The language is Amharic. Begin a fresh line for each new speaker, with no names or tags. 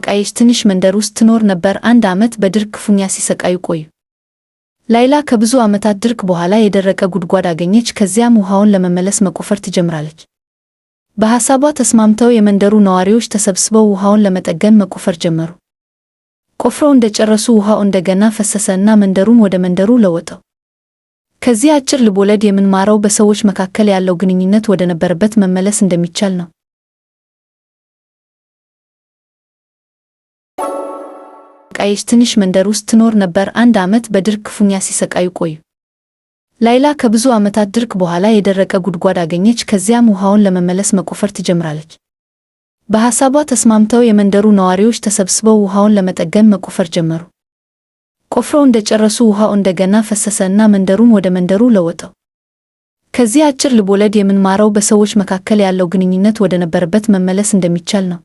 የተሰቃየች ትንሽ መንደር ውስጥ ትኖር ነበር። አንድ ዓመት በድርቅ ክፉኛ ሲሰቃዩ ቆዩ። ላይላ ከብዙ ዓመታት ድርቅ በኋላ የደረቀ ጉድጓድ አገኘች። ከዚያም ውሃውን ለመመለስ መቆፈር ትጀምራለች። በሐሳቧ ተስማምተው የመንደሩ ነዋሪዎች ተሰብስበው ውሃውን ለመጠገን መቆፈር ጀመሩ። ቆፍረው እንደጨረሱ ውሃው እንደገና ፈሰሰ እና መንደሩን ወደ መንደሩ ለወጠው። ከዚህ አጭር ልቦለድ የምንማረው በሰዎች መካከል ያለው ግንኙነት ወደ ነበረበት መመለስ እንደሚቻል ነው። ቃየች ትንሽ መንደር ውስጥ ትኖር ነበር። አንድ ዓመት በድርቅ ክፉኛ ሲሰቃዩ ቆዩ። ላይላ ከብዙ ዓመታት ድርቅ በኋላ የደረቀ ጉድጓድ አገኘች። ከዚያም ውሃውን ለመመለስ መቆፈር ትጀምራለች። በሐሳቧ ተስማምተው የመንደሩ ነዋሪዎች ተሰብስበው ውሃውን ለመጠገን መቆፈር ጀመሩ። ቆፍረው እንደጨረሱ ውሃው እንደገና ፈሰሰ እና መንደሩን ወደ መንደሩ ለወጠው። ከዚህ አጭር ልቦለድ የምንማረው በሰዎች መካከል ያለው ግንኙነት ወደ ነበረበት መመለስ እንደሚቻል ነው።